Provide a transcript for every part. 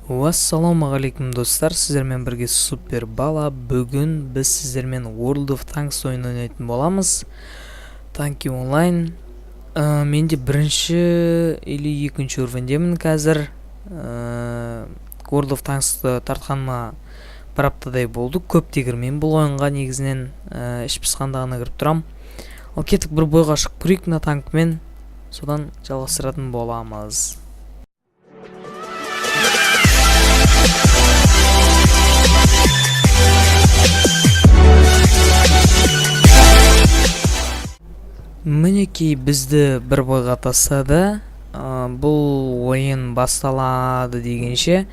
Ассалаумағалейкум, достар! Сіздермен бірге Супер Бала. Бүгін біз сіздермен World of Tanks ойынын ойнайтын боламыз. Танки онлайн. Менде бірінші или екінші уровеньдемін қазір. World of Tanks'ты тартқаныма бір аптадай болды. Көп те кірмеймін бұл ойынға негізінен, іш пысқанда ғана кіріп тұрам. Ал кеттік, бір бойға шығып көрейік мына танкімен, содан жалғастыратын боламыз. Мінекей, бізді бір бойға тастады. Бұл ойын басталады дегенше,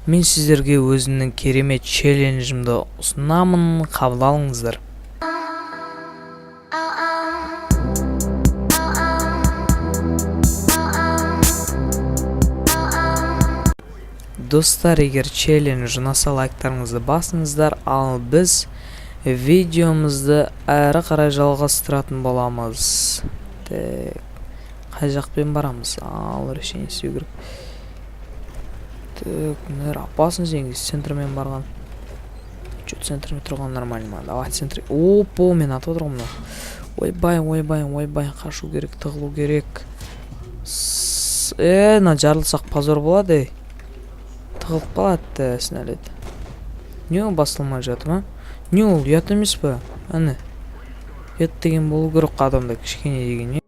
мен сіздерге өзімнің керемет челленджімді ұсынамын, қабыл алыңыздар. Достар, егер челлендж ұнаса, лайктарыңызды басыңыздар, ал біз видеомызды әрі қарай жалғастыратын боламыз. Так, қай жақпен барамыз? Ал решение істеу керек. Так, мыналар опасный, негізі центрмен барған. Че, центрмен тұрған нормально ма? Давай центр. Опа, мен атып отыр ғой мынау. Ойбай, ойбай, ойбай, қашу керек, тығылу керек. Мына жарылсақ, позор болады, ей. Тығылып қалады снаряд. Не, ол басылмай жатыр ма? Не, ол ұят емес па? Әне, ұят деген болу керек адамда кішкене деген. Не,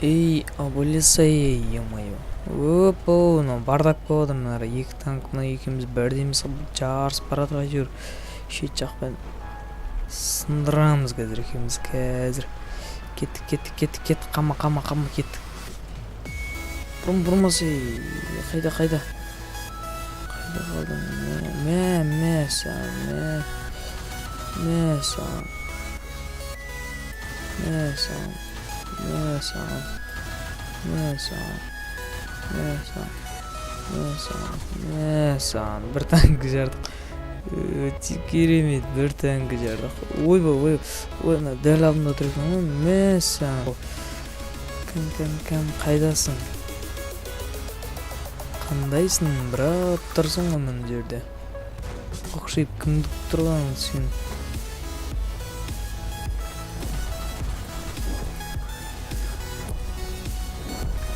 ей, обылесай, ё-моё. Опа, мынау бардак болып жатыр. Мына екі танк, мына екеуміз бірдейміз, жарысып бара жатыр әйтеуір. Шет жақпен сындырамыз қазір екеуміз қазір. Кеттік, кеттік, кеттік, кеттік. Қама, қама, қама, кеттік. Бұрын бұрмаса, ей, қайда, қайда, қайда қалдың? Мә, мә саған, мә, мә саған, мә саған, мә саған, мә саған, мә саған, мә саған, мә саған! Бір танк жардық. Өте керемет, бір танк жардық. Ойбай, ой, ой, мына дәл алдымда тұр екен ғой. Мә саған! Кім, кім, кім, қайдасың, қандайсың, брат? Тұрсың ғой мына жерде қоқшиып. Кімді тұрған сен?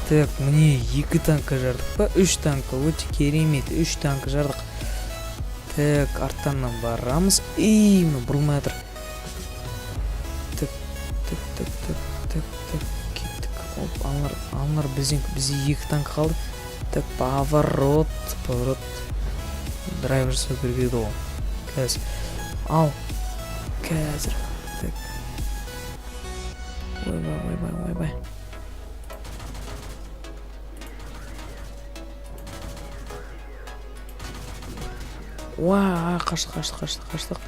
Так, міне, екі танка жардық па, үш танка. Өте керемет, үш танка жардық. Так, арттарынан барамыз. Ей, мына бұрылмай жатыр. Так, так, так, так, так, так, кеттік. Оп, аналар, аналар бізден, бізде екі танк қалды. Так, поворот, поворот, драйвер жасау керек еді ғой қазір. Ал қазір, так, ойбай, ойбай, ойбай. Уа, қаштық, қаштық, қаштық, қаштық.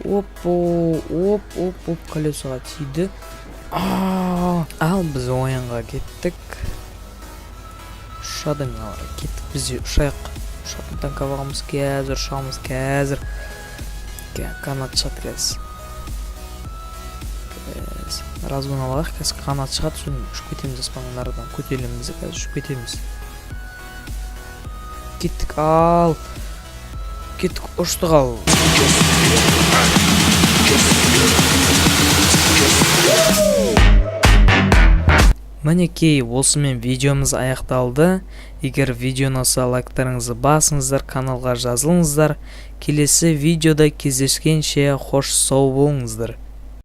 Оп, оп, оп, оп, колесоға тиді. Ал біз ойынға кеттік. Ұшады мыналар. Кеттік, біз де ұшайық. Ұшатын танк алғанбыз, қазір ұшамыз қазір. Қанат шығады қазір. Қазір разгон алайық, қазір қанат шығады, содан ұшып кетеміз аспанға. Нарадан көтерілеміз де, қазір ұшып кетеміз. Кеттік, ал кеттік, ұштық, ал. Мінекей, осымен видеомыз аяқталды. Егер видео ұнаса, лайктарыңызды басыңыздар, каналға жазылыңыздар. Келесі видеода кездескенше, қош сау болыңыздар.